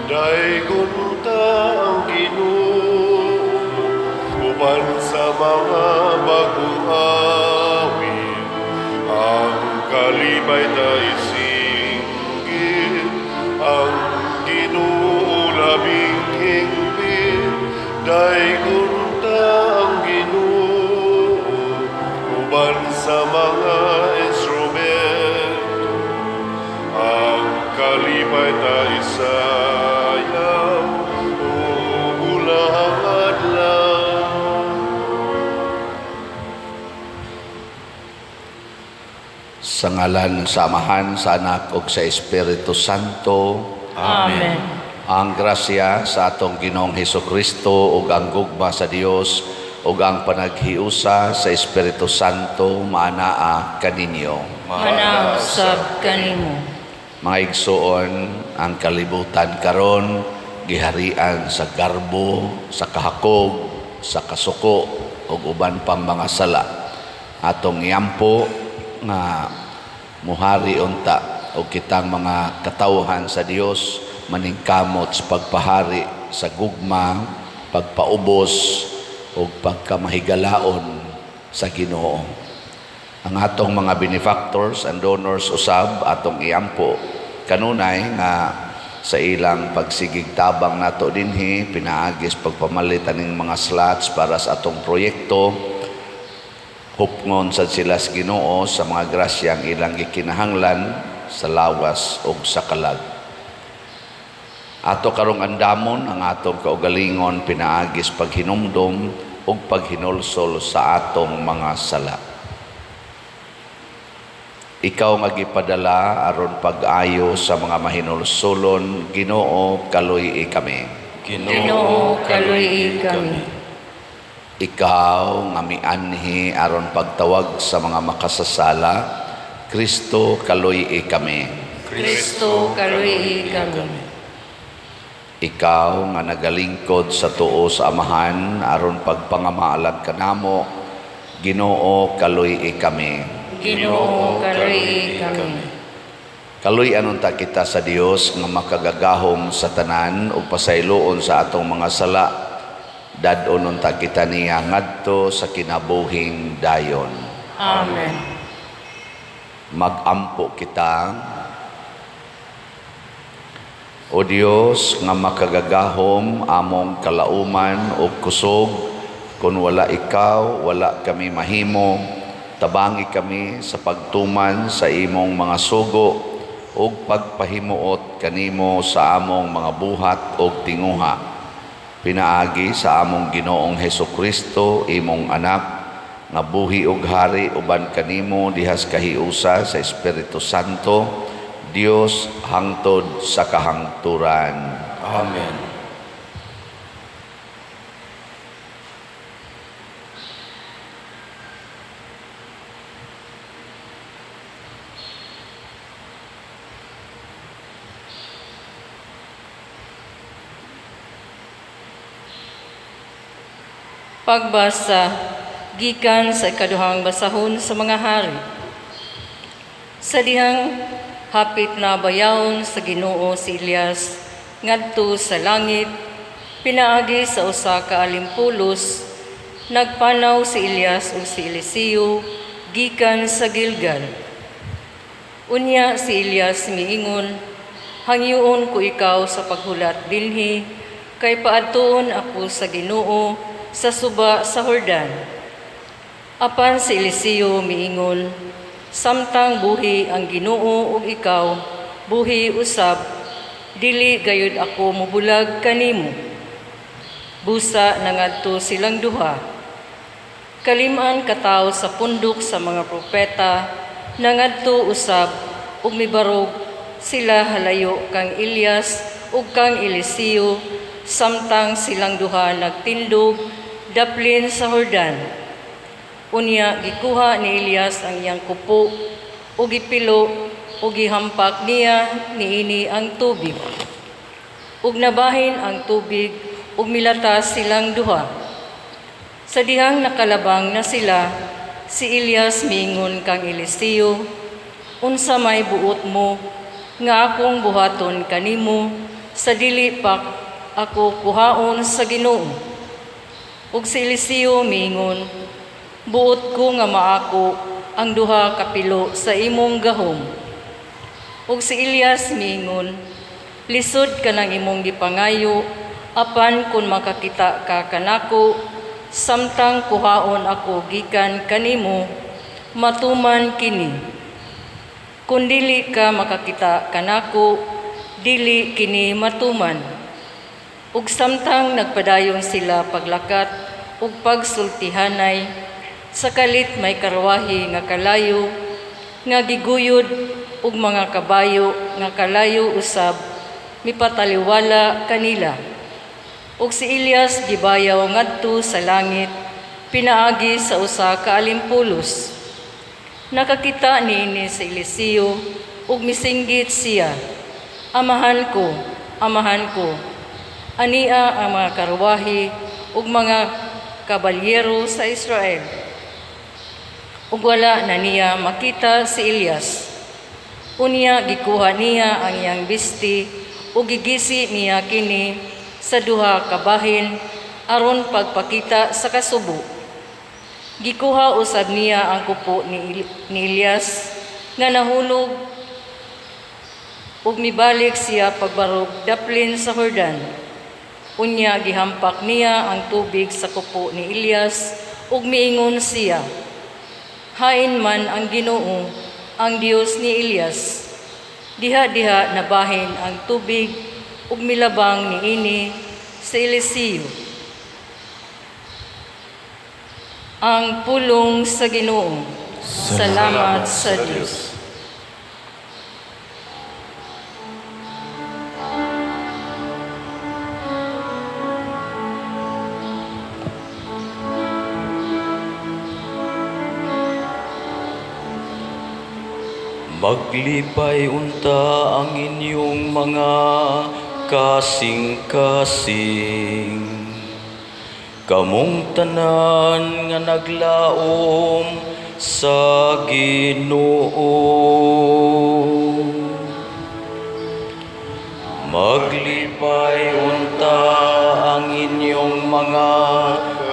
Daygon ta ang Ginoo uban sa mga bagong awit. Ang kalipay ta isinggit, ang Ginoo labing hingpit. Daygon ta ang Ginoo uban sa mga instrumento. Ang kalipay ta isayaw ug ulahang adlaw. Sa ngalan sa Amahan, sa Anak ug sa Espiritu Santo. Amen. Ang grasya sa atong Ginoong Hesus Kristo ug ang gugma sa Dios ug ang panaghiusa sa Espiritu Santo maanaa kaninyo. Manaw sab kanimo. Mga igsoon, ang kalibutan karon giharian sa garbo, sa kahakog, sa kasuko ug uban pang mga sala. Atong iampo nga muhari unta og kitang mga katawhan sa Dios maningkamot sa pagpahari sa gugma, pagpaubos ug pagkamahigalaon sa Ginoo. Ang atong mga benefactors and donors usab atong iampo kanunay nga sa ilang pagsigig tabang nato dinhi pinaagis pagpamalit aning mga slots para sa atong proyekto. Hupngon sad sila sa Ginoo sa mga grasyang ilang gikinahanglan sa lawas ug sa kalag. Ato karong andamon ang atong kaugalingon pinaagis paghinumdom ug paghinulsol sa atong mga sala. Ikaw nga gipadala aron pag-ayo sa mga mahinulsolon, Ginoo, kaluy-i kami. Ginoo, kaluy-i kami. Ikaw nga mianhi aron pagtawag sa mga makasasala, Kristo, kaluy-i kami. Kristo, kaluy-i kami. Ikaw nga nagalingkod sa tuo sa Amahan aron pagpangamaalag kanamo, Ginoo, kaluy-i kami. Ginoo, kaluy-i kami. Kaluy-an unta kita sa Dios nga makagagahom sa tanan ug pasayloon sa atong mga sala. Dad-on unta kita niya ngadto sa kinabuhing dayon. Amen. Magampo kita. O Dios nga makagagahom, among kalauman ug kusog, kun wala ikaw, wala kami mahimo. Tabangi kami sa pagtuman sa imong mga sugo ug pagpahimuot kanimo sa among mga buhat ug tinguha. Pinaagi sa among Ginoong Hesus Kristo, imong anak, nga buhi ug hari uban kanimo dihas kahiusa sa Espiritu Santo, Dios hangtod sa kahangturan. Amen. Pagbasa gikan sa ikaduhang basahon sa mga hari. Sa dihang hapit na bayawon sa Ginoo si Elias ngadto sa langit, pinaagi sa usa ka alimpulos, nagpanaw si Elias ug si Eliseo gikan sa Gilgal. Unya si Elias miingon, "Hangyoon ko ikaw sa paghulat dinhi, kay paadtuon ako sa Ginoo sa suba sa Jordan." Apan si Eliseo miingon, "Samtang buhi ang Ginoo ug ikaw buhi usab, dili gayud ako mobulag kanimo." Busa nangadto silang duha. Kaliman katawo sa pundok sa mga propeta nangadto usab ug mibarog sila halayo kang Elias ug kang Eliseo samtang silang duha nagtindog daplin sa Jordan. Unya gikuha ni Elias ang iyang kupo ug gipilo ug gihampak niya niini ang tubig. Ug nabahin ang tubig ug milatas silang duha. Sa dihang nakalabang na sila, si Elias miingon kang Eliseo, "Unsa may buot mo nga akong buhaton kanimo sa dili pa ako kuhaon sa Ginoo." Ug si Eliseo miingon, "Buot ko nga maako ang duha ka pilo sa imong gahom." Ug si Elias miingon, "Lisod kanang imong gipangayo, apan kun makakita ka kanako samtang kuhaon ako gikan kanimo, matuman kini. Kun dili ka makakita kanako, dili kini matuman." Ug samtang nagpadayon sila paglakat ug pagsultihanay, sa kalit may karwahe nga kalayo nga giguyod ug mga kabayo nga kalayo usab mipataliwala kanila. Ug si Elias gibayaw ngadto sa langit pinaagi sa usa ka alimpulos. Nakakita niini si Eliseo ug misinggit siya, "Amahan ko, amahan ko! Ania ang mga karwahe ug mga kabalyero sa Israel!" Ug wala na niya makita si Elias. Unya gikuha niya ang iyang bisti ug gigisi niya kini sa duha ka bahin aron pagpakita sa kasubo. Gikuha usab niya ang kupo ni Elias nga nahulog ug mibalik siya pagbarog daplin sa Jordan. Unya gihampak niya ang tubig sa kupo ni Elias ug miingon siya, "Hain man ang Ginoo, ang Dios ni Elias." Diha-diha nabahin ang tubig ug milabang niini sa Eliseo. Ang pulong sa Ginoo. Salamat sa Dios. Maglipay unta ang inyong mga kasing-kasing, kamong tanan nga naglaom sa Ginoo. Maglipay unta ang inyong mga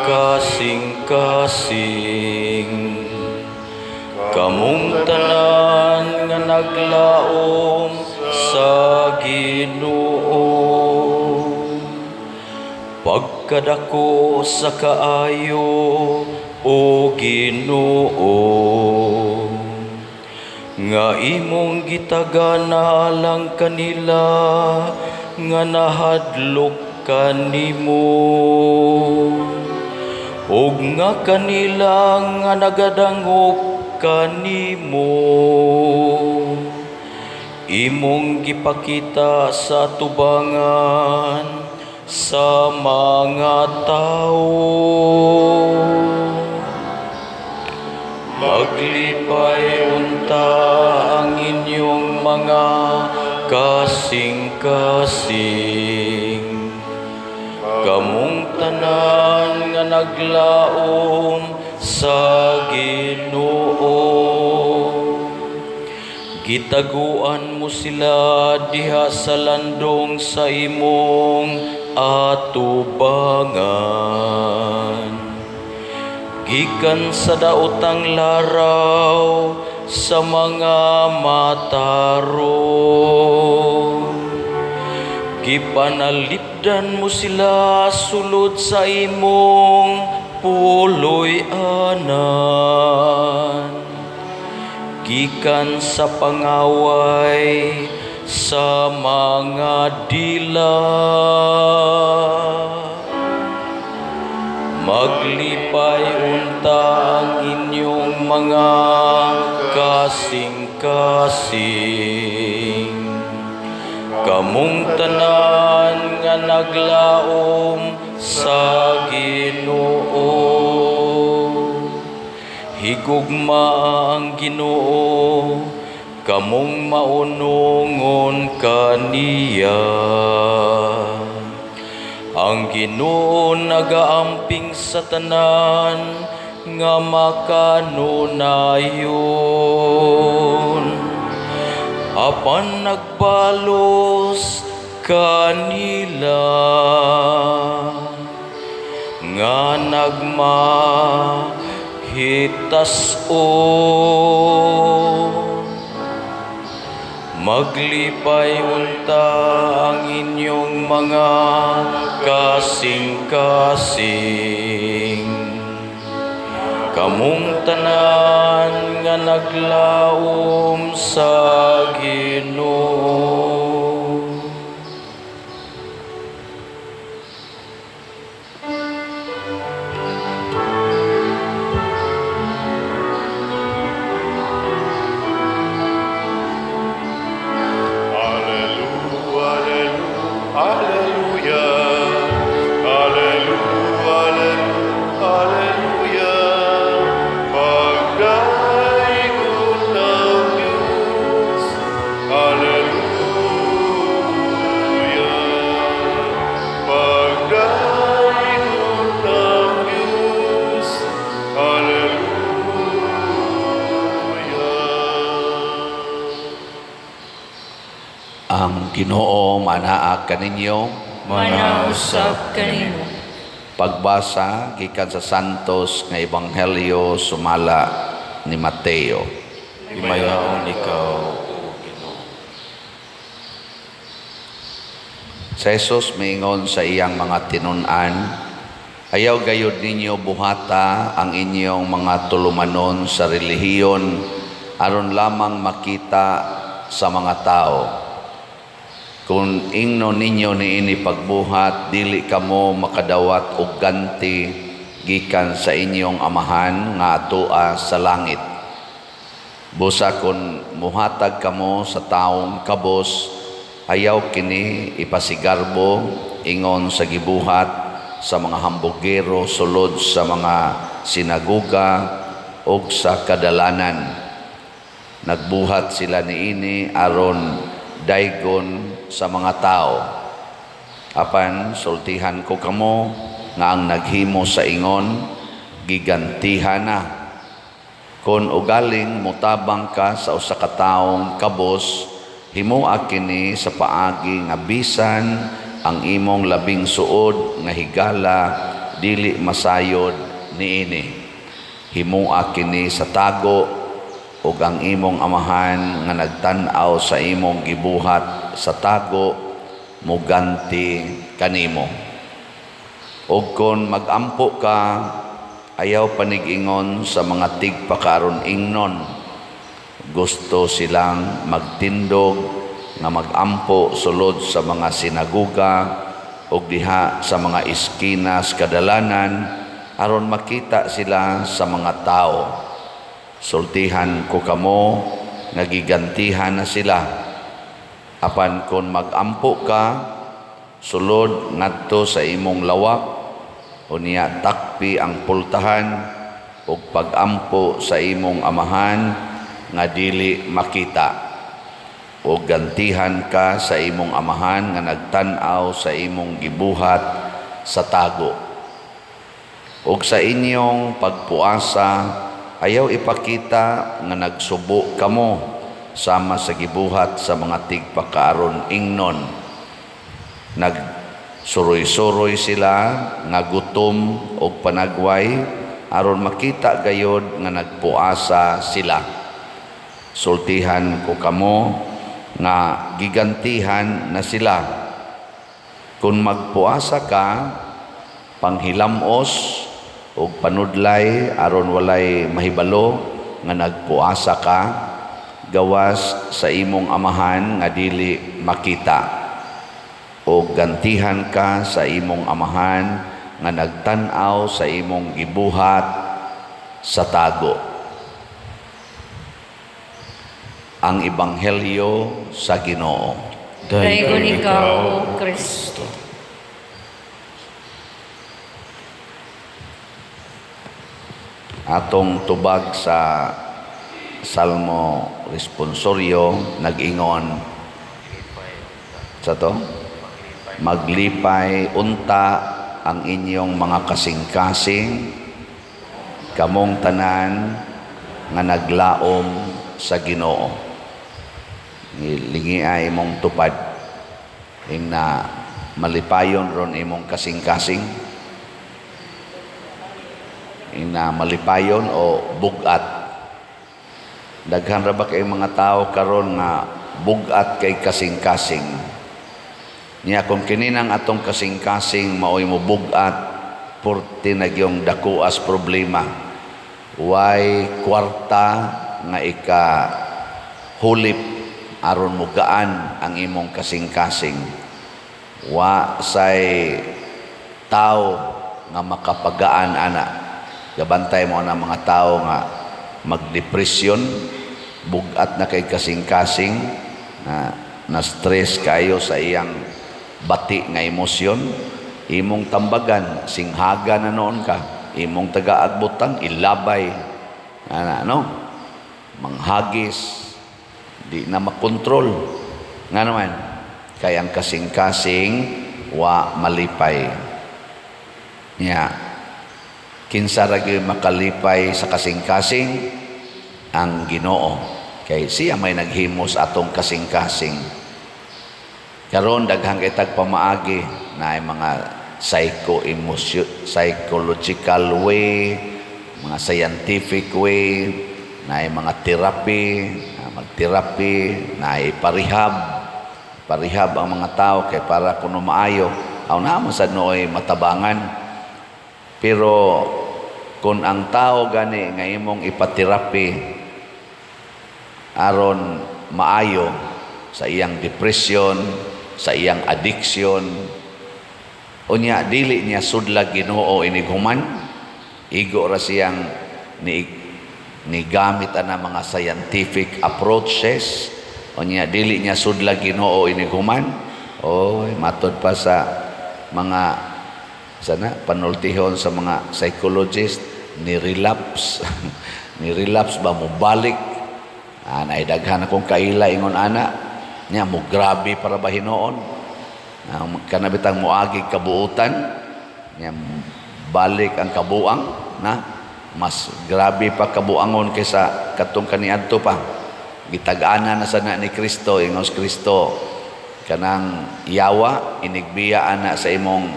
kasing-kasing, kamong tanan nga naglaom sa Ginoo. Pagkadako sa kaayo, o Ginoo, nga imong gitagana alang kanila nga nahadlok kanimo, ug nga kanila nga nagadangop kanimo. Imong gipakita sa tubangan sa mga tao. Maglipay unta ang inyong mga kasing-kasing, kamong tanan nga naglaom sa Ginoo. Gitaguan mo sila diha sa landong sa imong atubangan. Gikan sa daotang laraw sa mga matarong, gipanalipdan mo sila sulod sa imong puloy-anan. Gikan sa pangaway sa mga dila. Maglipay unta ang inyong mga kasing-kasing, kamong tanan nga naglaom sa Ginoo. Higugma ang Ginoo, kamong maunungon kaniya. Ang Ginoo nagaamping sa tanan nga makanunayon, apan nagbalos kanila nga nagmahitas-on. Maglipay unta ang inyong mga kasing-kasing. Kamong tanan nga naglaom sa Ginoo. Alleluia, alleluia, alleluia, alleluia, pagdaygon ng Diyos. Alleluia, pagdaygon ng Diyos. Alleluia. Ang Ginoo manaa kaninyo. Manausap kanimo. Pagbasa gikan sa Santos nga Ebanghelyo sumala ni Mateo. Himayaon ikaw, O Ginoo. Sa Jesus miingon sa iyang mga tinun-an, ayaw gayud ninyo buhata ang inyong mga tulumanon sa relihiyon aron lamang makita sa mga tao. Kung ingno ninyo niini pagbuhat, dili kamo makadawat og ganti gikan sa inyong amahan nga atoa sa langit. Busa kung muhatag kamo sa taong kabos, ayaw kini ipasigarbo ingon sa gibuhat sa mga hambugero sulod sa mga sinaguga ug sa kadalanan. Nagbuhat sila niini aron daygon sa mga tao. Apan sultihan ko kamo nga ang naghimo sa ingon gigantihan na. Kon ugaling motabang ka sa usa ka taong kabos, himoa kini sa paagi nga bisan ang imong labing suod nga higala dili masayod niini. Himoa kini sa tago ug ang imong amahan nga nagtan-aw sa imong gibuhat sa tago moganti kanimo. Ug kon magampo ka, ayaw panig-ingon sa mga tigpakaron ingnon. Gusto silang magtindog nga magampo sulod sa mga sinaguga ug diha sa mga iskinas kadalanan aron makita sila sa mga tao. Sultihan ko kamo nga gigantihan na sila. Apan kon magampo ka, sulod ngadto sa imong lawak, unya takpi ang pultahan ug pagampo sa imong amahan nga dili makita. O gantihan ka sa imong amahan nga nagtan-aw sa imong gibuhat sa tago. Ug sa inyong pagpuasa, ayaw ipakita nga nagsubo kamo sama sa gibuhat sa mga tigpakaaron ingnon. Nagsuroy-suroy sila nga gutom og panagway aron makita gayod nga nagpuasa sila. Sultihan ko kamo nga gigantihan na sila. Kung magpuasa ka, panghilamos og panudlay aron walay mahibalo nga nagpuasa ka, gawas sa imong amahan nga dili makita. O gantihan ka sa imong amahan nga nagtan-aw sa imong gibuhat sa tago. Ang Ebanghelyo sa Ginoo. Daygon ikaw, O Kristo. Atong tubag sa Salmo Responsorio nag-ingon sa to, maglipay unta ang inyong mga kasing-kasing, kamong tanan nga naglaom sa Ginoo. Lingi ay imong tupad. Ing na malipayon ron imong kasing-kasing? Ing na malipayon o bugat? Daghan ra ba kay mga tao karon nga bugat kay kasing-kasing? Nya kung kini nang atong kasing-kasing maoy mo bugat, purti na gyung dakuas problema. Way kwarta nga ika hulip aron mugaan ang imong kasing-kasing. Wa say tao nga makapagaan ana. Gabantay mo na mga tao nga magdepresyon, bugat na kay kasing-kasing, na na stress kayo sa iyang bati nga emosyon, imong tambagan, singhaga na noon ka, imong taga-agbutan, ilabay, ana, no? Manghagis, di na makontrol. Nga naman, kay ang kasing-kasing, wa malipay. Nya, kinsa ra gyud makalipay sa kasing-kasing? Ang Ginoo. Kay siya may naghimos atong kasing-kasing. Karon daghang kay tag pamaagi na ay mga psychological way, mga scientific way, na ay mga therapy, na mag-therapy, na ay parehab. Parehab ang mga tao kay para kuno maayo. Aw na man sad nooy matabangan. Pero kung ang tao gani nga imong ipaterapi aron maayo sa iyang depression, sa iyang addiction, unya dili niya sudlag Ginoo inighuman, igo ra siyang ni gamit ana mga scientific approaches, unya dili niya sudlag Ginoo inighuman, oy, matod pa sa mga sana panultihon sa mga psychologist, ni relapse, ni relapse ba, mo balik. Naidaghan akong kaila ingon ana niya, mo grabe para ba hinuon kana bitang moagi kabuutan niya, balik ang kabuang na mas grabe pa kabuangon kaysa katong kaniadto pa. Gitag-ana na sana ni Kristo. Ingos Kristo, kanang yawa inigbiya ana sa imong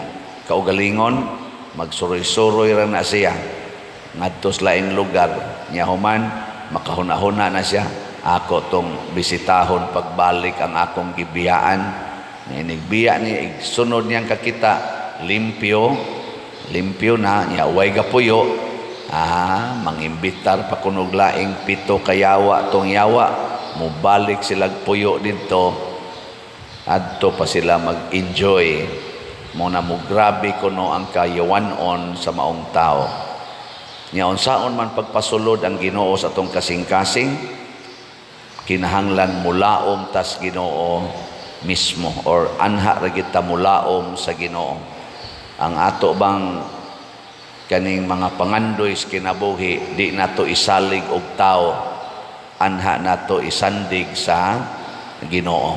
kaugalingon, magsuroy-suroy ra na siya ngadto sa laing lugar niya. Human makahuna-huna na siya, ako tong bisitahon pagbalik ang akong gibiyaan. Inigbiya ni, sunod niyang kakita, limpyo limpyo na niya, way gapuyo. Mangimbitar pa kunog laing pito kayawa tong yawa, mubalik sila puyo didto, adto pa sila mag-enjoy. Mo na mo grabe kuno ang kayawanon sa maong tao. Nya unsaon man pagpasulod ang Ginoo sa atong kasing-kasing? Kinahanglan mulaom tas Ginoo mismo or anha ra kita mulaom sa Ginoo. Ang ato bang kaning mga pangandoy sa kinabuhi, di nato isalig og tao, anha nato isandig sa Ginoo.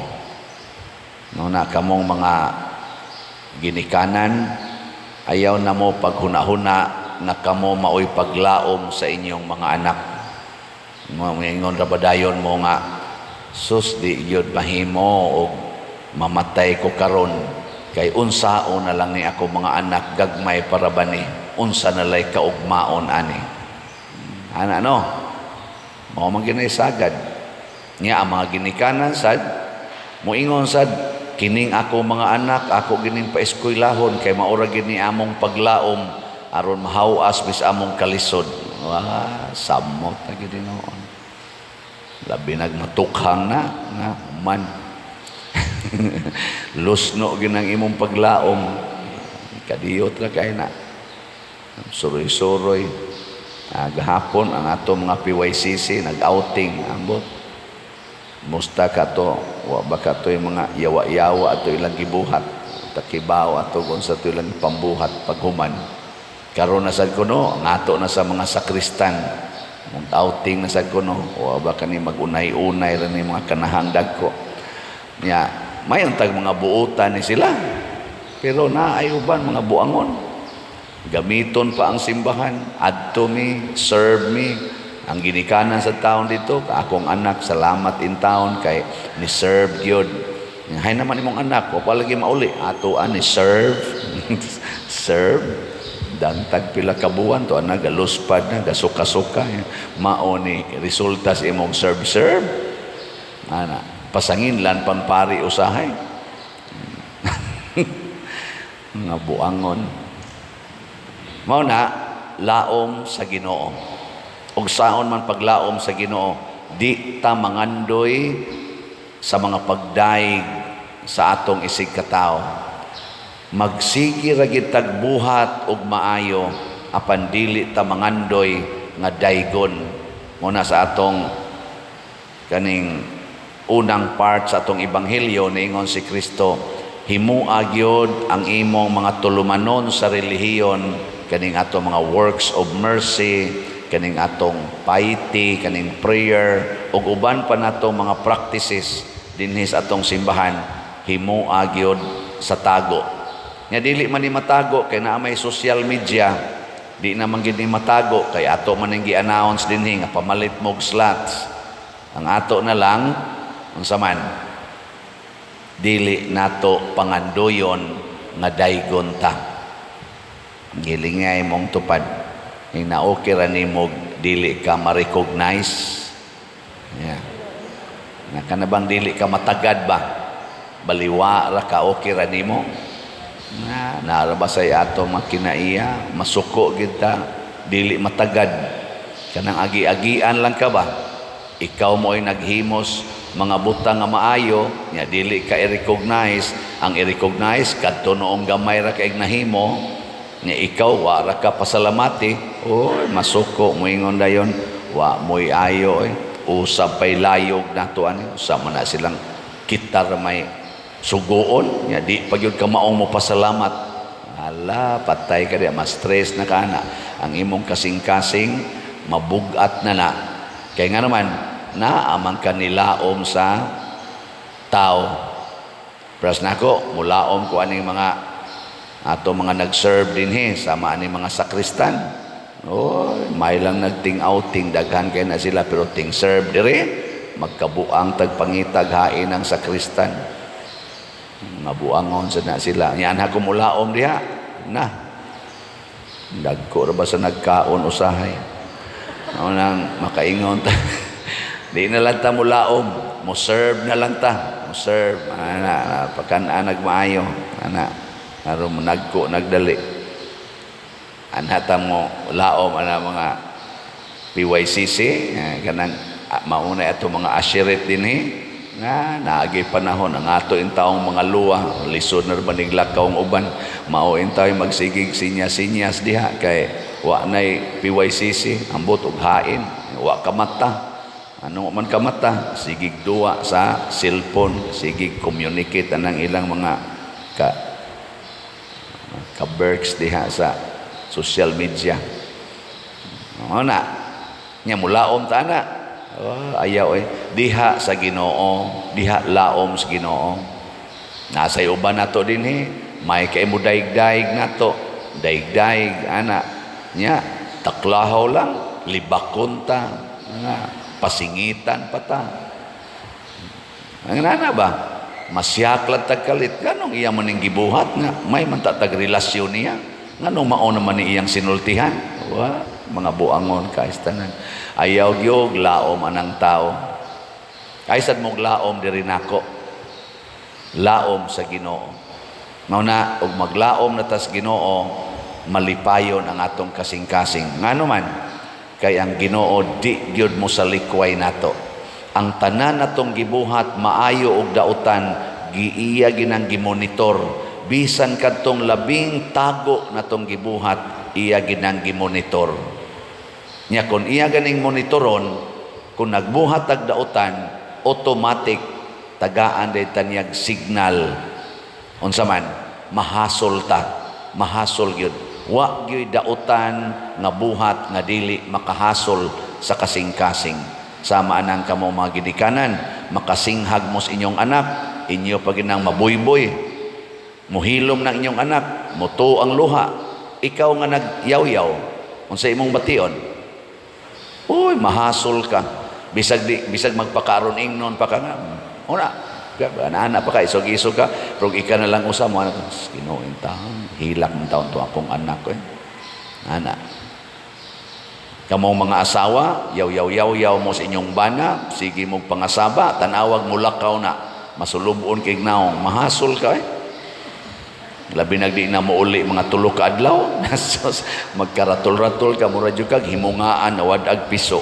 No na kamong mga ginikanan, ayaw na mo paghuna-huna nga kamo maoy paglaom sa inyong mga anak. Moingon ra ba dayon mo nga, sus, di gyud mahimo og mamatay ko karon kay unsaon na lang ni ako mga anak, gagmay para ba ni, unsa na lay kaugmaon ani? Ana no, mao man ginaysagad niya. Ang mga ginikanan sad moingon sad, kining ako mga anak, ako gining paeskwelahon kay maura gini among paglaom aron mahawas bis among kalisod. Wah, samot na gid noon, labi nagmatukhang na nga man lusno ginang imong paglaom, kadiyot ra kay na suroy-suroy. Gahapon ang ato mga PYCC nag-outing. Ambot, musta ka to, wa ba ka to yung mga yawa-yawa ato ilang gibuhat, takibaw ato kung sa to ilang pambuhat paghuman. Karon na sad kuno ang ato na sa mga sakristan mong outing na sad kuno, wa ba kani mag-unay-unay ra ni mga kanahang dagko nya, may tag mga buotan ni sila, pero naay uban mga buangon, gamiton pa ang simbahan, adto mi, serve mi. Ang ginikanan sa taon dito, akong anak, salamat in taon kay ni serve gyud. Hay naman imong anak, wa pa lagi mauli. Ato ani serve. Serve. Dantag pila ka buwan to ana galuspad na, gasuka-suka. Mao ni resulta sa imong serve serve. Ana, pasanginlan pang pari usahay. Nga buangon. Mao na laom sa Ginoo. Ug saon man paglaom sa Ginoo, di ta mangandoy sa mga pagdaig sa atong isig katawo. Magsige ra gid tag buhat og maayo apan dili ta mangandoy nga daygon. Muna sa atong kaning unang part sa atong ebanghelyo, niingon si Kristo, himua gyud ang imong mga tulumanon sa relihiyon, kaning atong mga works of mercy, kaning atong piety, kaning prayer ug uban pa natong mga practices dinhi sa atong simbahan, himua gyud sa tago. Nga dili man ni matago kay naa may social media, di naman gid ni matago kay ato man ning gi-announce dinhi nga pamalit mo og slots. Ang ato na lang, unsa man, dili nato pangandoyon nga daygon ta. Gilingay mong tupad. Ing na-okay ra nimo dili ka ma-recognize. Yeah. Nga kana bang dili ka matagad ba? Baliwa ra ka, okay ra nimo. Na naara ba say ato mga kinaiya, masuko gid ta, dili matagad. Kanang agi-agian lang ka ba? Ikaw mo ay naghimos mga butang nga maayo, nya dili ka i-recognize. Ang i-recognize kadto noong gamay ra kay nahimo, nya ikaw wa ra ka pasalamati. Oy, masuko moingon dayon, wa mo'y ayo eh. Usab pay layog nato ani, usab man na silang kita ra may sugoon, nya di pa gyud ka maong mo pasalamat. Ala, patay ka di, ma-stress na ka na. Ang imong kasing-kasing mabugat na na. Kay nga naman, naamang kanilaom sa tao. Pras nako, mulaom ko aning mga ato mga nag-serve dinhi sama ani mga sakristan. Oh, may lang nagting outing, daghan kay na sila, pero ting serve dire magkabuang tagpangitag hain ang sakristan. Mabuangon sa na sila. Yan ha mulaom diha. Na. Dagko ra ba sa nagkaon usahay. Mao nang makaingon ta. Di na lang ta mulaom, mo serve na lang ta. Mo serve ana pagkan nagmaayo ana aron mo nagko nagdali. Anha ta mo laom ana mga PYCC, kanang mauna ato mga ashiret dinhi nga naagi panahon ang ato in taong mga luwa, lisod na ba niglakaw ang uban, mao in tayo magsigig sinyas-sinyas diha kay wa nay PYCC, ambot og hain, wa kamata. Ano man kamata, sigig duwa sa cellphone, sigig communicate anang ilang mga ka ka-berks diha sa social media. Ano na? Nya mulaom ta na. Oh, ayaw eh. Diha sa Ginoo, diha laom sa Ginoo. Nasa uban nato dinhi, may kay mo daig-daig nato. Daig-daig ana. Nya taklahaw lang, libakon ta. Ana, pasingitan pa ta. Ang nana ba? Masyaklat tagkalit. Ganong iya man ning gibuhat nga may man ta tag relasyon niya. Nganong mao naman ni iyang sinultihan? Wa, mga buangon kaistanan. Ayaw gyud laom anang tao. Ay sad mong laom diri nako. Laom sa Ginoo. Mao na og maglaom na tas Ginoo, malipayon ang atong kasing-kasing. Ngano man kay ang Ginoo di gyud mo sa likway nato. Ang tanan natong gibuhat maayo og dautan, giiya ginang gimonitor. Bisan kadtong labing tago natong gibuhat, iya ginang gimonitor. Nya kon iya ganing monitoron, kung nagbuhat tag dautan, automatic tagaan day tanyag signal. Unsa man, mahasol ta, mahasol gyud. Wa gyud dautan nga buhat nga dili makahasol sa kasing-kasing. Sama anang kamo mga gidikanan, makasinghag mo sa inyong anak, inyo pa ginang mabuyboy. Muhilom ng inyong anak, muto ang luha. Ikaw nga nagyaw-yaw, unsa imong bation? Uy, mahasol ka. Bisag di, bisag magpakaron ingnon pa ka nga. Una, Ka, ana pa ka, isog-isog ka, pero ika na lang usa mo, anak, Ginoo taon, hilak man taon to akong anak ko eh. Ana. Kamong mga asawa, yaw yaw yaw yaw mo sa inyong bana, sige mong pangasaba, tanawag mo lakaw na, masulubon kay naong, mahasol ka eh. Labi nagdi na mo uli mga 3 ka adlaw, magkaratol-ratol ka, mura jud kag himungaan, nawad-ag piso.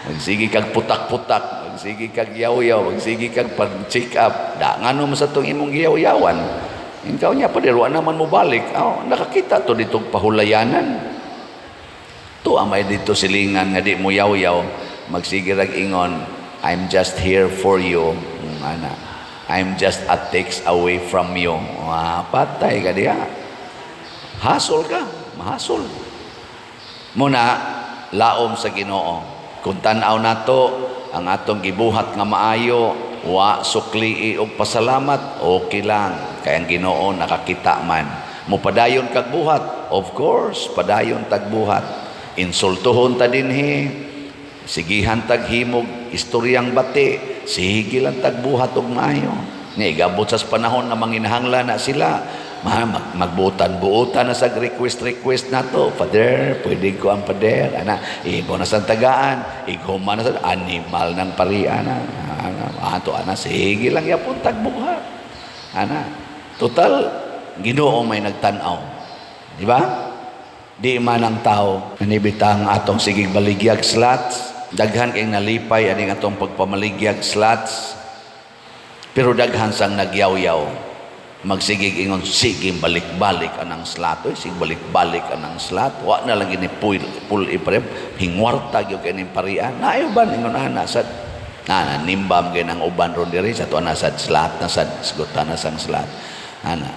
Magsige kag putak-putak, magsige kag yaw-yaw, magsige kag pag-check up. Da, ngano man sa tong imong giyaw-yawan? Ikaw niya, pader, wa naman mo balik. Oh, nakakita to dito pahulayanan. To amay dito silingan nga di mo yaw-yaw, magsige rag ingon, "I'm just here for you." Ana. "I'm just a text away from you." Ah, patay ka diha. Hasol ka, mahasol. Muna, laom sa Ginoo. Kung tan-aw nato ang atong gibuhat nga maayo, wa suklii og pasalamat, okay lang. Kay ang Ginoo nakakita man. Mupadayon kag buhat, of course, padayon tag buhat. Insultuhon ta dinhi, sigihan tag himog istoryang bati, sige lang tag buhat og maayo. Nga igabot sa panahon nga manginahanglan na sila, magbutan-buutan na sa request-request nato. "Father, pwede ko ang pader." Ana, imo na sa tagaan, ighuma na sa animal ng pari, ana. Ana, ato, ana, sige lang yapon tagbuhat. Ana, total, Ginoo may nagtan-aw. Di ba? Di man ang tao. Nanibitang atong sigig baligyag slots. Daghan kay nalipay aning atong pagpamaligyag slots. Pero daghan sang nagyaw-yaw. Magsigig ingon, sige balik-balik anang slot. Oy, sige balik-balik anang slot. Wa na lang gini pull iprem. Hingwarta gyud kay ning parian. Naayo ba ingon ana sad. Na nimbam kay nang uban ron diri sa tuwa na sad slot na sad sgutan na sang slot. Ana.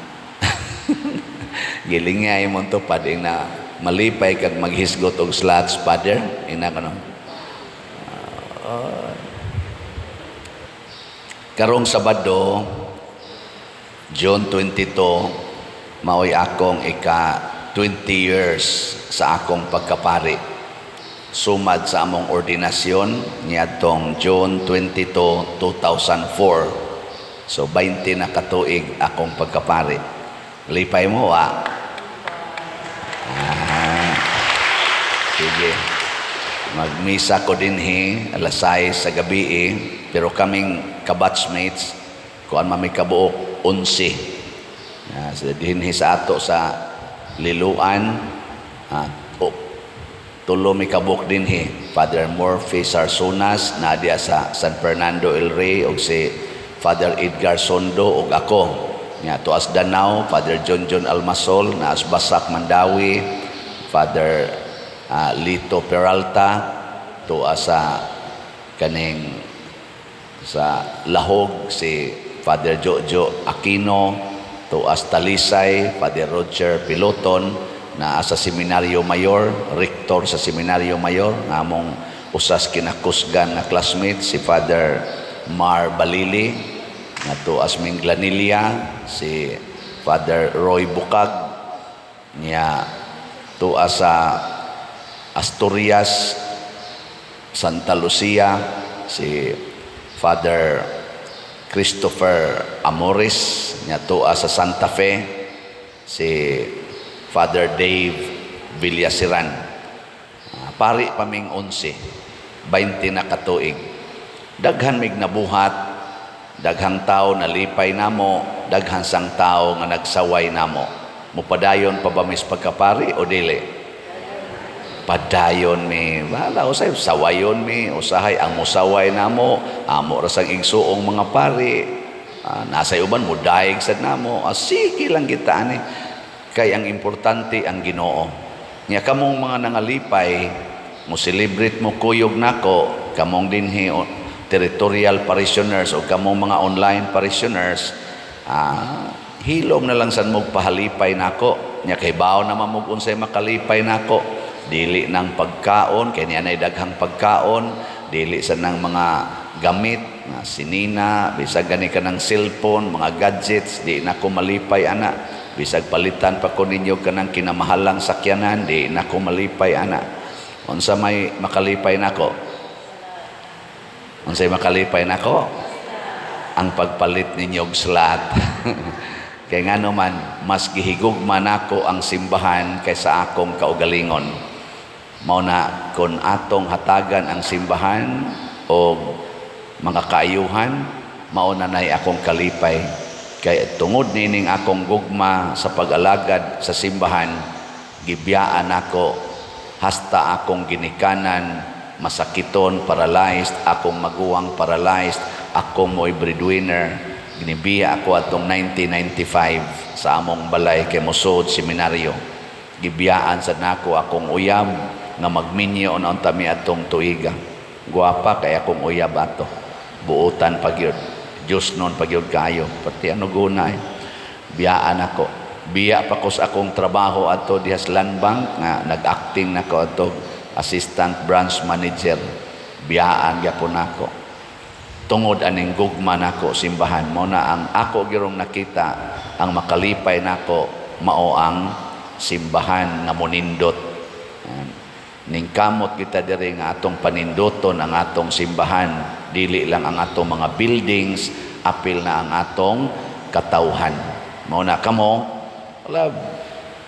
Giling nga imong tupad ing na malipay kag maghisgot og slots, Father. Ina kono. Karong Sabado, June 22, maoy akong ika 20 years sa akong pagkapari. Sumad sa among ordinasyon niadtong June 22, 2004. So 20 na katuig akong pagkapari. Lipay mo, wa? Ah, sige. Magmisa ko dinhi alas 6 sa gabi eh, pero kaming kabatchmates kuan man mi kabuok 11. Sa dinhi sa ato sa Liloan, 3 mi kabuok dinhi. Father Murphy Sarsonas nadia sa San Fernando El Rey og si Father Edgar Sondo og ako. Nya tuas Danao, Father John John Almasol, naas Basak Mandawi, Father Lito Peralta, tuas sa kaning sa Lahog si Father Jojo Aquino, tuas Talisay, Father Roger Piloton, naa sa Seminaryo Mayor, rector sa Seminaryo Mayor, nga among usas kinakusgan na classmate si Father Mar Balili, nga tuas Minglanilla si Father Roy Bukag, niya tuas sa Asturias, Santa Lucia, si Father Christopher Amores, niya tuas sa Santa Fe, si Father Dave Villasiran. Pari paming 11, 20 na katuig. Daghan mig nabuhat, daghang tao nalipay namo, daghan sang tao nga nagsaway namo. Mupadayon pa ba mis pagkapari o dili? Padayon mi, wala usay sawayon mi, usahay ang musaway namo, amo ra sang igsuong mga pari. Nasa uban mudaig sad namo. Sige lang kita ani. Kay ang importante ang Ginoo. Nya kamong mga nangalipay, mo celebrate mo kuyog nako, kamong dinhi territorial parishioners o kamong mga online parishioners, hilom na lang san mo pahalipay nako. Nya kay bawo naman mo unsay makalipay nako. Dili nang pagkaon, kay niya nay daghang pagkaon, dili sa nang mga gamit, nga sinina, bisag gani ka ng cellphone, mga gadgets, di na ko malipay ana. Bisag palitan pa ko ninyo kanang kinamahalang sakyanan, di na ko malipay ana. Unsa may makalipay nako? Unsay makalipay nako? Ang pagpalit ninyo og slot. Kay ngano man, mas gihigugma nako ang simbahan kaysa akong kaugalingon. Mao na kon atong hatagan ang simbahan og mga kaayuhan, mao na nay akong kalipay. Kay tungod nining akong gugma sa pag-alagad sa simbahan, gibiyaan ako hasta akong ginikanan masakiton, paralyzed, akong maguwang paralyzed, akong mo'y breadwinner. Ginibiya ako atong 1995 sa among balay kay mosud seminaryo. Gibiyaan sa nako akong uyab nga magminyo na unta mi atong tuiga. Guwapa kay akong uyab ato. Buotan pa gyud. Diyos nun pa gyud kayo. Pati ano guna eh. Biyaan ako. Biya pa ko sa akong trabaho ato diha sa Land Bank nga nag-acting nako ato, assistant branch manager. Biyaan gyapon nako. Tungod aning gugma nako simbahan, mao na ang ako girong nakita, ang makalipay nako mao ang simbahan nga monindot. Yan. Ningkamot kita diri nga atong paninduton ang atong simbahan, dili lang ang atong mga buildings, apil na ang atong katawhan. Mao na kamo, wala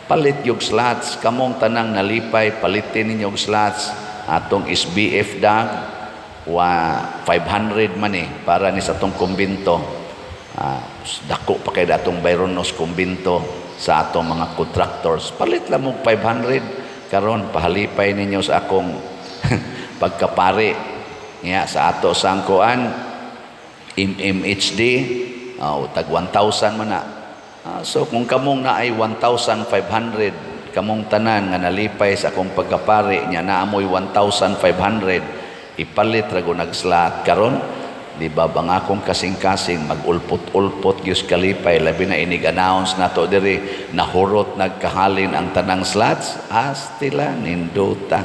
palit yung slots, kamong tanang nalipay, palitin ninyo og slots. Atong SBF dag wa 500 man eh para ni sa atong kumbinto. Dako pa kay atong Bayronos kumbinto sa atong mga contractors. Palit lang mo 500 karon, pahalipay ninyo sa akong pagkapari. Nga sa ato sangkuan MMHD, oh, tag 1,000 man na. So kung kamong naay 1,500, kamong tanan nga nalipay sa akong pagkapari nya naamoy 1,500, ipalit ra go nag-slot karon. Di ba bang akong kasing-kasing mag-ulpot-ulpot gyud kalipay, labi na inig-announce nato diri nahurot nagkahalin ang tanang slots? Astila nindota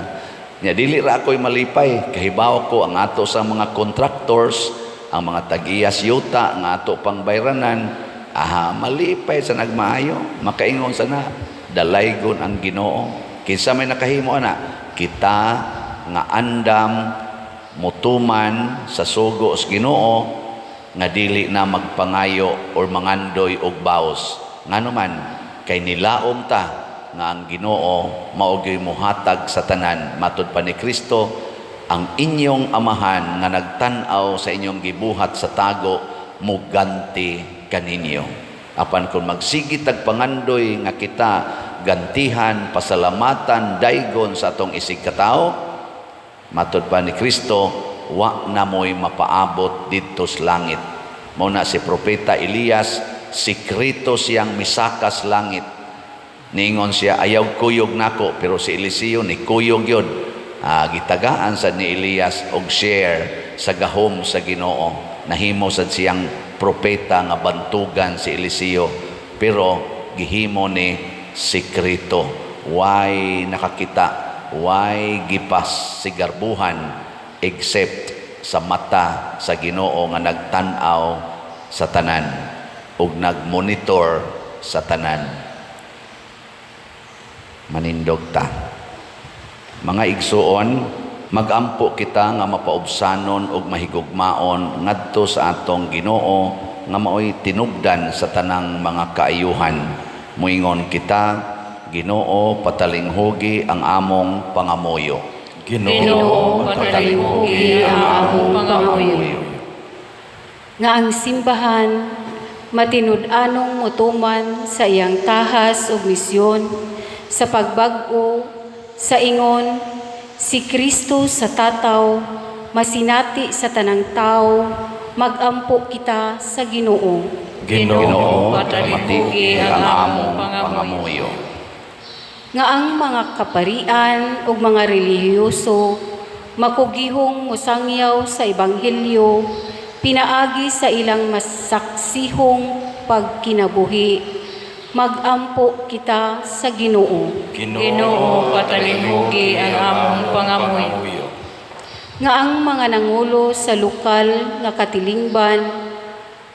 nya. Dili ra ako'y malipay, kahibaw ko ang ato sa mga contractors, ang mga tag-iyas yuta nga ato pang bayranan, aha, malipay sa nagmaayo, makaingon sa na dalaygon ang Ginoo. Kinsa may nakahimo ana? Kita nga andam mutuman sa sugo sa Ginoo nga dili na magpangayo or mangandoy og baos. Ngano man, kay nilaom ta nga ang Ginoo mao gyud mohatag sa tanan. Matud pa ni Kristo, ang inyong amahan nga nagtan-aw sa inyong gibuhat sa tago muganti kaninyo. Apan kung magsige tag pangandoy nga kita gantihan, pasalamatan, daygon sa atong isig katawo, matud pa ni Kristo, wa na mo'y mapaabot didto sa langit. Mao na si Propeta Elias, sikreto siyang misakas langit. Ningon siya, "Ayaw kuyog nako," pero si Eliseo ni kuyog yun. Gitagaan sad ni Elias og share sa gahom sa Ginoo. Nahimo sad siyang propeta nga bantugan si Eliseo, pero gihimo ni sikreto. Why nakakita? Why gipas sigarbuhan except sa mata sa Ginoo nga nagtan-aw sa tanan ug nagmonitor sa tanan? Manindog ta. Mga igsuon, magampo kita nga mapaubsanon ug mahigugmaon ngadto sa atong Ginoo nga maoy tinubdan sa tanang mga kaayuhan. Muingon kita, Ginoo, patalinghugi ang among pangamuyo. Ginoo, patalinghugi ang among pangamuyo. Nga ang simbahan matinud-anong motuman sa iyang tahas ug misyon sa pagbag-o sa ingon si Kristo sa tataw masinati sa tanang tao, magampo kita sa Ginoo. Ginoo, patalinghugi ang among pangamuyo. Pangamuyo. Nga ang mga kaparian ug mga relihiyoso makugihong mosangyaw sa ebanghelyo pinaagi sa ilang masaksihong pagkinabuhi, magampo kita sa Ginoo. Ginoo, patalinghugi ang among pangamuyo. Nga ang mga nangulo sa lokal nga katilingban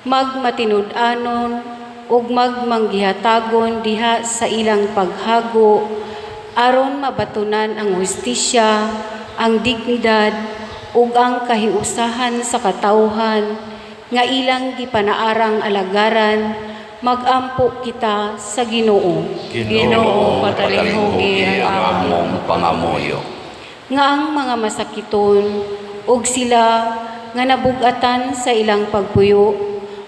magmatinud-anon ug magmanggihatagon diha sa ilang paghago aron mabatunan ang hustisya, ang dignidad ug ang kahiusahan sa katawhan. nga ilang gipanaarang alagaran, magampo kita sa Ginoo. Ginoo, patalinghugi ang among pangamuyo. Nga ang mga masakiton ug sila nga nabugatan sa ilang pagpuyo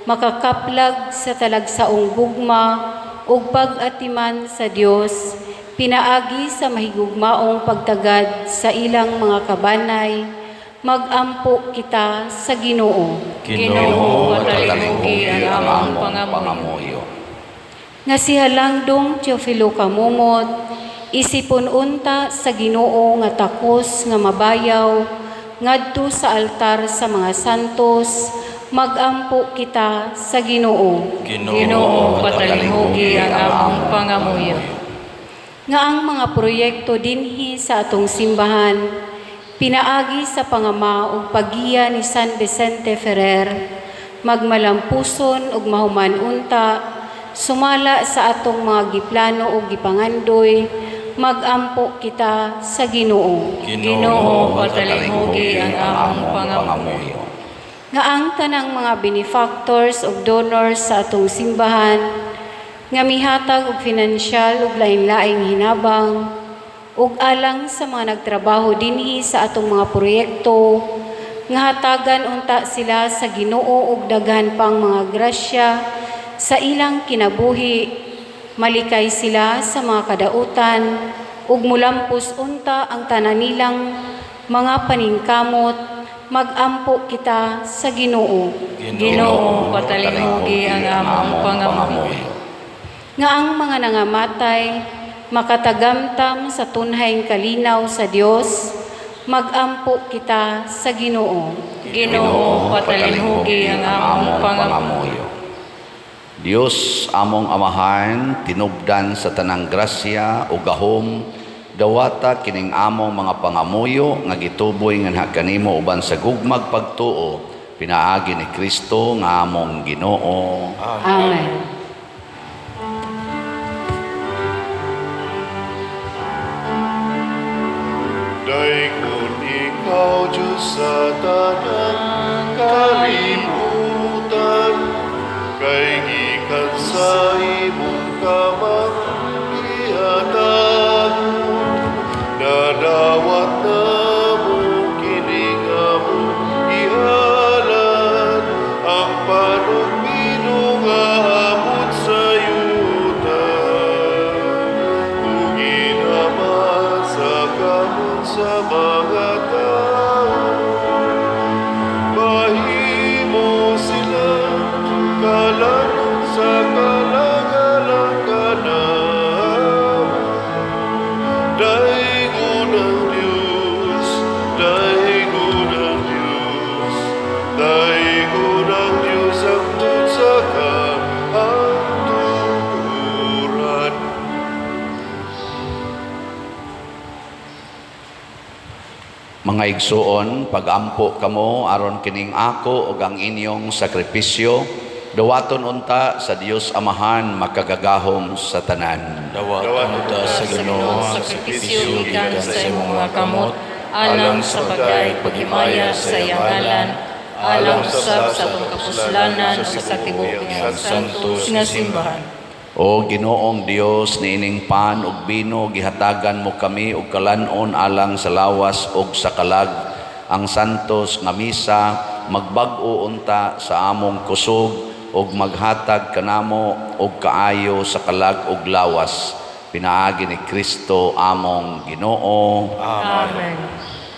makakaplag sa talagsaong gugma ug pag-atiman sa Dios pinaagi sa mahigugmaong pagtagad sa ilang mga kabanay, magampo kita sa Ginoo. Ginoo, patalinghugi ang among pangamuyo. Pangamuyo. Nga si Halangdong Teofilo Kamumot isipon unta sa Ginoo nga takos nga mabayaw ngadto sa altar sa mga santos, magampo kita sa Ginoo. Ginoo, patalinghugi ang among pangamuyo. Nga ang mga proyekto dinhi sa atong simbahan pinaagi sa pangama ug paggiya ni San Vicente Ferrer magmalampuson ug mahuman unta sumala sa atong mga giplano ug gipangandoy, magampo kita sa Ginoo. Ginoo, patalinghugi ang among pangamuyo. Nga ang tanang mga benefactors ug donors sa atong simbahan nga mihatag og finansyal ug lain-laing hinabang ug alang sa mga nagtrabaho dinhi sa atong mga proyekto, nga hatagan unta sila sa Ginoo og daghan pang mga grasya sa ilang kinabuhi, malikay sila sa mga kadautan ug mulampos unta ang tanan nilang mga paningkamot, magampo kita sa Ginoo. Ginoo, patalinghugi ang among pangamuyo. Nga ang mga nangamatay makatagamtam sa tunhayng kalinaw sa Dios, magampo kita sa Ginoo. Ginoo, patalinghugi ang among pangamuyo. Dios among Amahan, tinubdan sa tanang grasya o gahom, dawata kining among mga pangamuyo nga gituboy nganha kanimo uban sa gugmag pagtuo pinaagi ni Kristo nga among Ginoo. Amen. Dayon ikaw, Diyos, sa tanang kalibutan, kay gikan sa imong kamang gihatag, nadawat namo kining among gihalan, ang panugmino nga abot sa yuta. Ug inama sa kamot sa mga tao, mahimo sila kalanon sa kalagalang kanamo. Daygon ang Diyos, daygon ang Diyos, daygon ang Diyos hangtod sa kahangturan. Mga igsuon, pagampo kamo aron kining ako ug ang inyong sakripisyo dawaton unta sa Dios Amahan makagagahom sa tanan. Dawaton ta sa Ginoo ang sakripisyo gikan sa imong mga kamot alang sa pagdayeg paghimaya sa iyang ngalan, alang usab sa atong kapuslanan ug sa tibuok niyang santos nga simbahan. O Ginoong Dios, niining pan ug bino gihatagan mo kami og kalan-on alang sa lawas ug sa kalag. Ang santos nga misa magbag-o unta sa among kusog ug maghatag kanamo og kaayo sa kalag ug lawas. Pinaagi ni Kristo among Ginoo. Amen.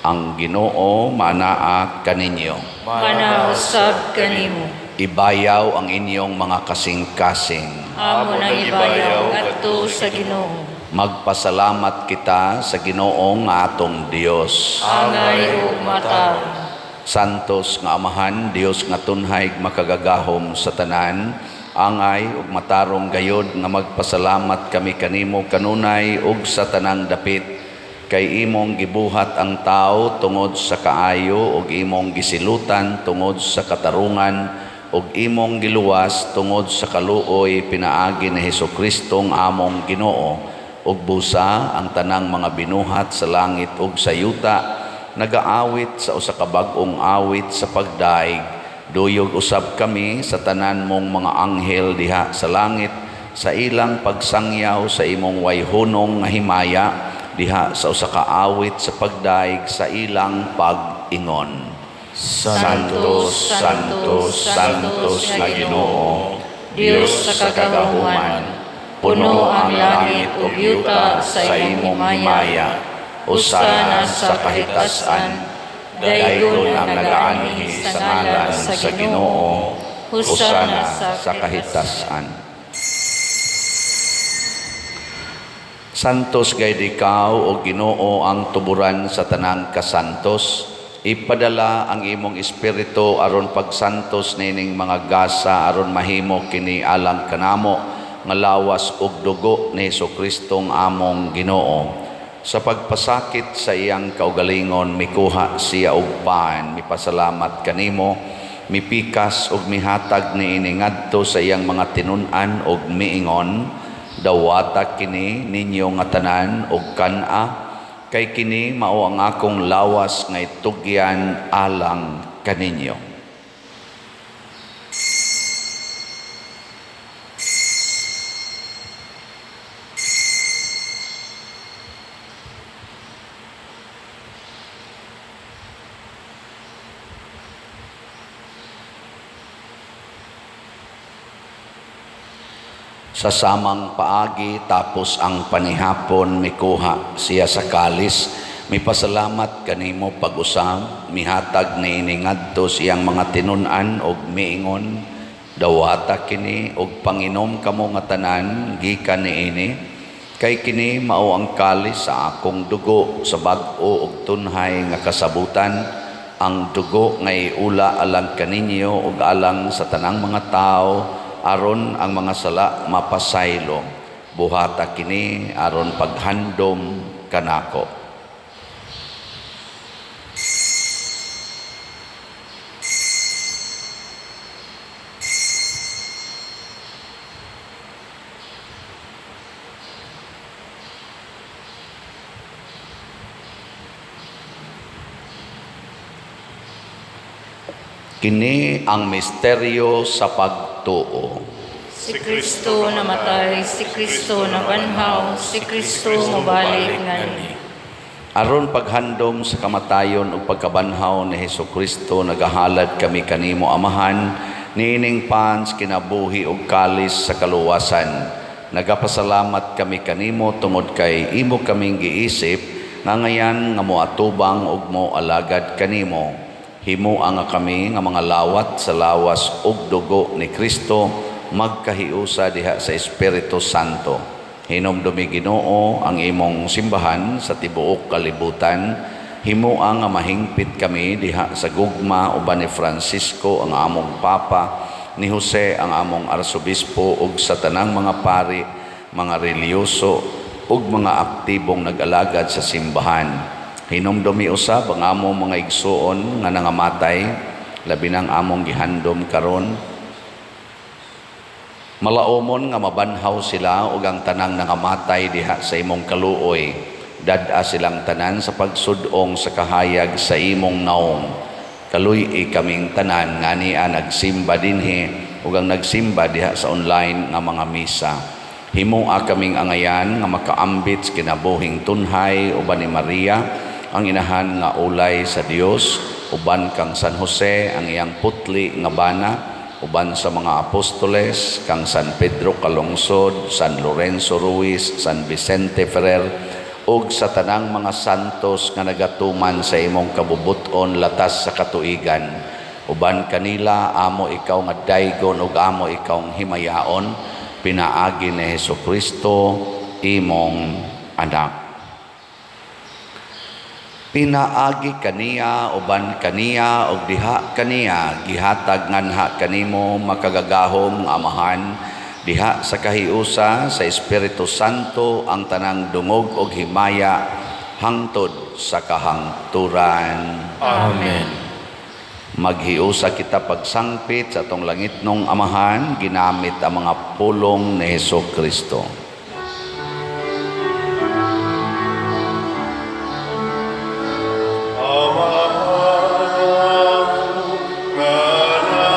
Ang Ginoo manaa kaninyo. Manausab kanimo. Ibayaw ang inyong mga kasing-kasing. Amo nang ibayaw ngadto sa Ginoo. Magpasalamat kita sa Ginoong atong Dios. Angay ug matarong. Santos nga Amahan, Dios nga tunhay makagagahom sa tanan, angay ug matarong gayod nga magpasalamat kami kanimo kanunay ug sa tanang dapit, kay imong gibuhat ang tao tungod sa kaayo ug imong gisilutan tungod sa katarungan ug imong giluwas tungod sa kaluoy pinaagi ni Hesukristo nga among Ginoo. Ug busa ang tanang mga binuhat sa langit ug sa yuta nagaawit sa usa ka bag-ong awit sa pagdaig. Duyog usab kami sa tanan mong mga anghel diha sa langit sa ilang pagsangyaw sa imong wayhunong nga himaya diha sa usa ka awit sa pagdaig sa ilang pag-ingon. Santo, Santo, Santos nga Ginoo, Dios sa kagahuman, puno ang langit ug yuta sa imong himaya. Hosana sa kahitasan. Daygon ang nagaanhi sa ngalan sa Ginoo. Hosana sa kahitasan. Santos gayud ikaw o Ginoo, ang tuburan sa tanang kasantos. Ipadala ang imong espiritu aron pagsantos nining mga gasa aron mahimo kini alang kanamo nga lawas ug dugo ni Hesus-Kristong among Ginoo. Sa pagpasakit sa iyang kaugalingon, mikuha siya og pan, mipasalamat kanimo, mipikas ug mihatag niini ngadto sa iyang mga tinun-an ug miingon: "Dawata kini ninyo nga tanan ug kan-a, kay kini mao ang akong lawas nga itugyan alang kaninyo." Sa samang paagi, tapos ang panihapon, mikuha siya sa kalis, mipasalamat kanimo pag-usab, mihatag niini ngadto sa iyang mga tinun-an og miingon: "Dawata kini og panginom kamo nga tanan gikan niini, kay kini mao ang kalis sa akong dugo sa bag-o ug tunhay nga kasabutan, ang dugo nga iula alang kaninyo ug alang sa tanang mga tawo aron ang mga sala mapasaylo. Buhata kini aron paghandom kanako." Kini ang misteryo sa pagtuo. Si Kristo namatay, si Kristo nabanhaw, si Kristo mobalik ngali. Aron paghandom sa kamatayon ug pagkabanhaw ni Hesukristo, nagahalad kami kanimo, Amahan, niining pans kinabuhi ug kalis sa kaluwasan. Nagapasalamat kami kanimo tungod kay imo kaming giisip nga ngayan nga moatubang ug moalagad kanimo. Himoa nga kami nga mga lawat sa lawas ug dugo ni Kristo magkahiusa diha sa Espiritu Santo. Hinumdumi, Ginoo, ang imong simbahan sa tibuok kalibutan. Himoa nga mahingpit kami diha sa gugma uban ni Francisco ang among Papa, ni Jose ang among Arsobispo ug sa tanang mga pari, mga relihiyoso ug mga aktibong nag-alagad sa simbahan. Hinumdumi usab ang among mga igsuon nga nangamatay, labi nang among gihandom karon. Malaumon nga mabanhaw sila ug ang tanang nangamatay diha sa imong kaluoy. Dad-a silang tanan sa pagsud-ong sa kahayag sa imong naong. Kaluy-i kaming tanan nga ania nagsimba dinhi ug ang nagsimba diha sa online nga mga misa. Himoa kaming angayan nga makaambit sa kinabuhing tunhay uban ni Maria, ang inahan nga ulay sa Dios, uban kang San Jose ang iyang putli nga bana, uban sa mga apostoles, kang San Pedro Calungsod, San Lorenzo Ruiz, San Vicente Ferrer, ug sa tanang mga santos nga nagatuman sa imong kabubuton latas sa katuigan. Uban kanila amo ikaw nga daygon ug amo ikaw himayaon, pinaagi ni Hesukristo imong anak. Pinaagi kaniya, uban kaniya, ug diha kaniya, gihatag nganha kanimo, makagagahom nga Amahan, diha sa kahiusa sa Espiritu Santo ang tanang dungog og himaya hangtod sa kahangturan. Amen. Maghiusa kita pagsangpit sa atong langitnong Amahan, ginamit ang mga pulong ni Hesukristo. Amahan nga.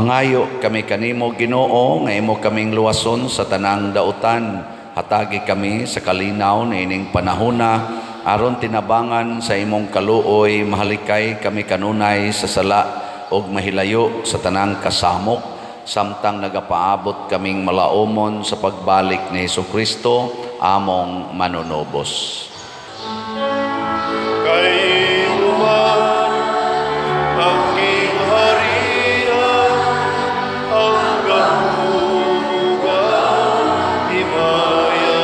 Mangayo kami kanimo, Ginoo, nga imo kaming luwason sa tanang dautan. Hatagi kami sa kalinaw niining panahona aron tinabangan sa imong kaluoy mahalikay kami kanunay sa sala ug mahilayo sa tanang kasamok samtang nagapaabot kaming malaumon sa pagbalik ni Hesukristo among manunubos. Kay imo man ang gingharian, ang gahom ug ang himaya,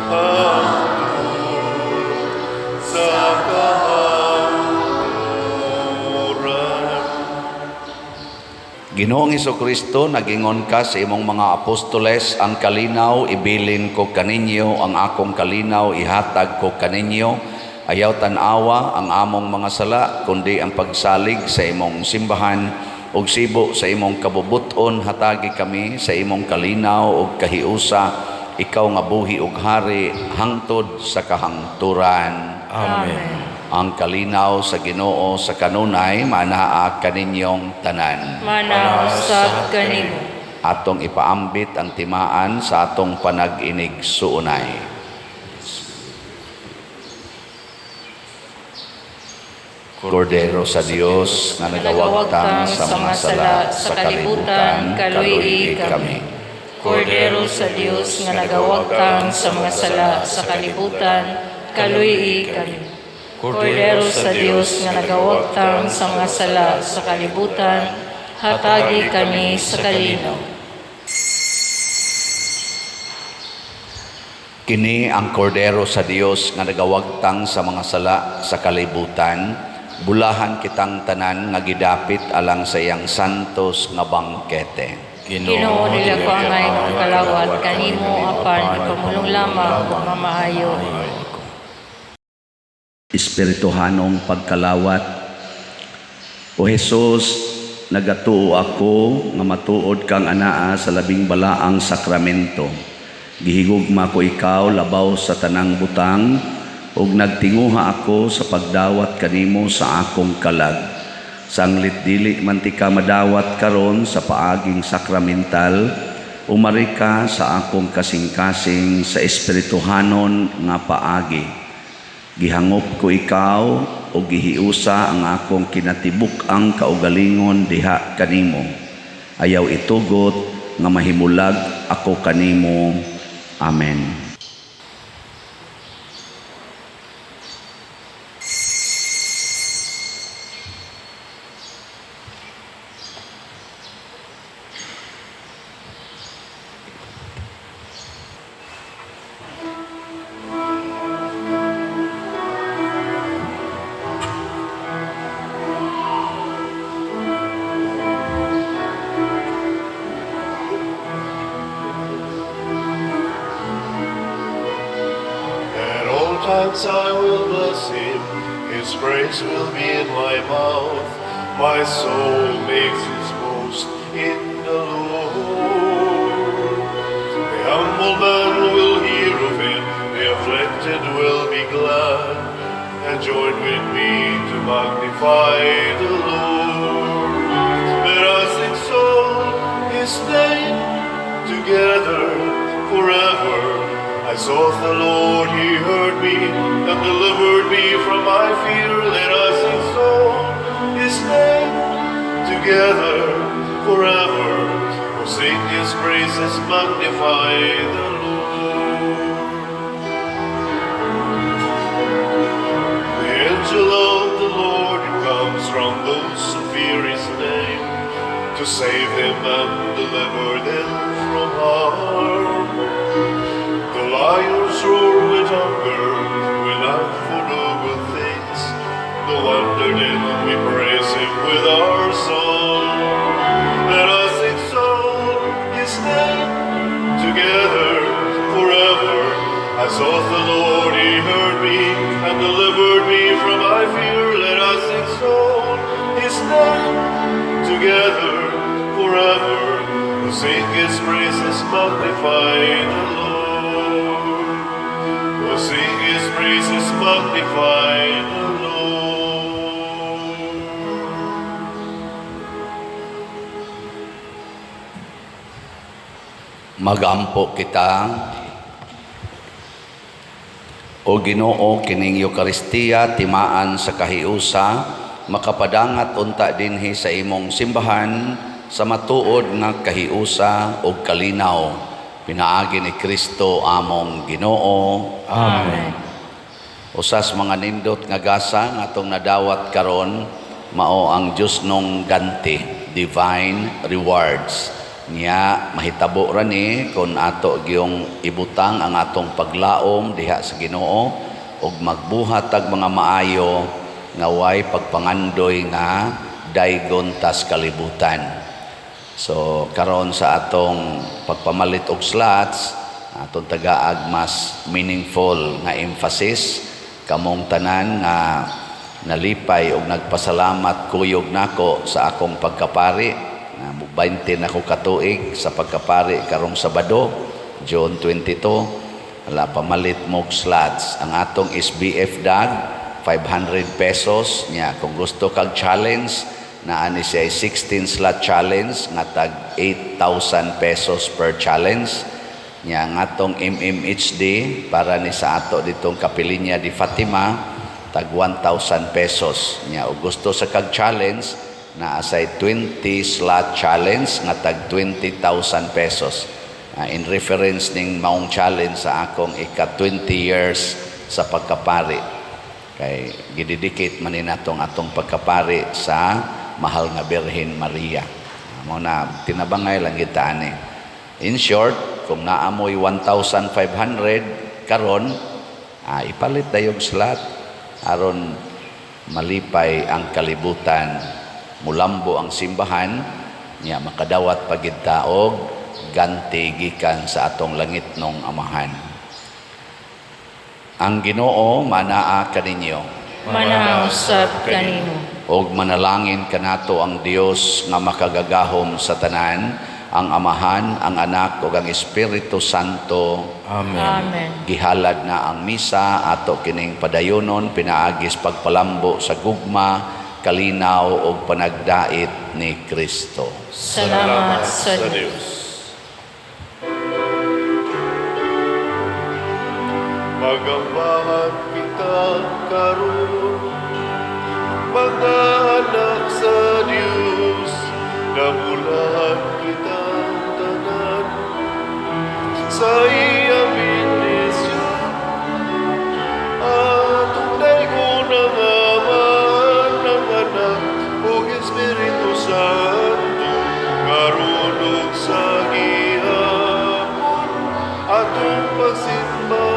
hangtod sa kahangturan. Ginoong Kristo, nagingon ka sa imong mga apostoles, "Ang kalinaw ibilin ko kaninyo, ang akong kalinaw ihatag ko kaninyo." Ayaw tan-awa ang among mga sala, kundi ang pagsalig sa imong simbahan, ug sibo sa imong kabubuton hatagi kami sa imong kalinaw ug kahiusa, ikaw nga buhi ug hari hangtod sa kahangturan. Amen. Ang kalinaw sa Ginoo sa kanunay manaa kaninyong tanan. Manaa usab kanimo. Atong ipaambit ang timaan sa atong panag-inig-suunay. Kordero sa Dios nga nagawagtang sa mga sala sa kalibutan, kaluy-i kami. Kordero sa Dios nga nagawagtang sa mga sala sa kalibutan, kaluy-i kami. Kordero sa Dios nga nagawagtang sa mga sala sa kalibutan, hatagi kami sa kalinaw. Kini ang Kordero sa Dios nga nagawagtang sa mga sala sa kalibutan. Bulahan kitang tanan nga gidapit alang sa iyang santos nga bangkete. Ginoo, dili ako angay nga mokalawat kanimo, apan ipamulong lamang ug mamaayo. Espirituhanong pagkalawat. O Jesus, nagatuo ako nga matuod kang anaa sa labing balaang sakramento. Gihigugma ko ikaw labaw sa tanang butang ug nagtinguha ako sa pagdawat kanimo sa akong kalag. Sanglit dili man tika madawat karon sa paaging sakramental, umari ka sa akong kasing-kasing sa espirituhanon nga paagi. Gihangop ko ikaw o gihiusa ang akong kinatibuk-ang kaugalingon diha kanimo. Ayaw itugot nga mahimulag ako kanimo. Amen. At all times I will bless him, his praise will be in my mouth. My soul makes its boast in the Lord. The humble man will hear of him, the afflicted will be glad, and join with me to magnify the Lord. Let us exalt his name together forever. I sought the Lord, he heard me and delivered me from my fear. Let us exalt his name together forever. Oh, sing his praises, magnify the Lord. The angel of the Lord comes from those who fear his name to save them and deliver them from harm. The lions roar with hunger, we lack for no good things. No wonder then we praise him with our song. Let us exalt his name together forever. I sought the Lord, he heard me and delivered me from my fear. Let us exalt his name together forever. Who sing his praises, magnify the Lord. Who sing his praises, magnify the Lord. Magampo kita. O Ginoo, kining Eukaristiya timaan sa kahiusa, makapadangat unta dinhi sa imong simbahan sa matuod nga kahiusa ug kalinaw pinaagi ni Kristo among Ginoo. Amen. Usas mga nindot nga gasa nga atong nadawat karon mao ang Diyosnong ganti, divine rewards. Niya mahitabo ra ni kon ato giyong ibutang ang atong paglaom diha sa Ginoo ug magbuhat tag mga maayo nga way pagpangandoy nga daygon tas kalibutan. So karon sa atong pagpamalit og slots, atong tagaag mas meaningful nga emphasis. Kamong tanan nga nalipay og nagpasalamat kuyog nako sa akong pagkapari na 20 na ko katuig sa pagkapari karong Sabado, June 22. Ala, pamalit mo og slots. Ang atong SBF dag 500 pesos nya. Kung gusto kag challenge, naa ni siya 16 slot challenge nga tag 8,000 pesos per challenge. Nya ang atong MMHD para ni sa ato ditong Kapilinya di Fatima, tag 1,000 pesos. Nya og gusto sa kag challenge, naa say 20 slot challenge nga tag 20,000 pesos. In reference ning maong challenge sa akong ika 20 years sa pagkapari, kay gidedicate man ni natong atong pagkapari sa mahal nga Birhen Maria. Mo na tinabangay lang kita ani. In short, kung naa moy 1,500 karon, ipalit dayog slot aron malipay ang kalibutan, mulambo ang simbahan, nya makadawat pagid ta og ganti gikan sa atong langitnong Amahan. Ang Ginoo manaa kaninyo. Manaa usab kanimo. Og manalangin kanato ang Dios nga makagagahom sa tanan, ang Amahan, ang Anak ug ang Espiritu Santo. Amen. Amen. Gihalad na ang misa, ato kining padayonon pinaagis pagpalambo sa gugma, kalinaw ug panagdait ni Kristo. Salamat sa Dios. Magambahan kita karon, mga anak sa Dios, namulahan kita tanan sa iyang bendisyon. Atong daygon ang Amahan, ang Anak, ug Espiritu Santo, karon ug sa gihapon, atong pagsimba.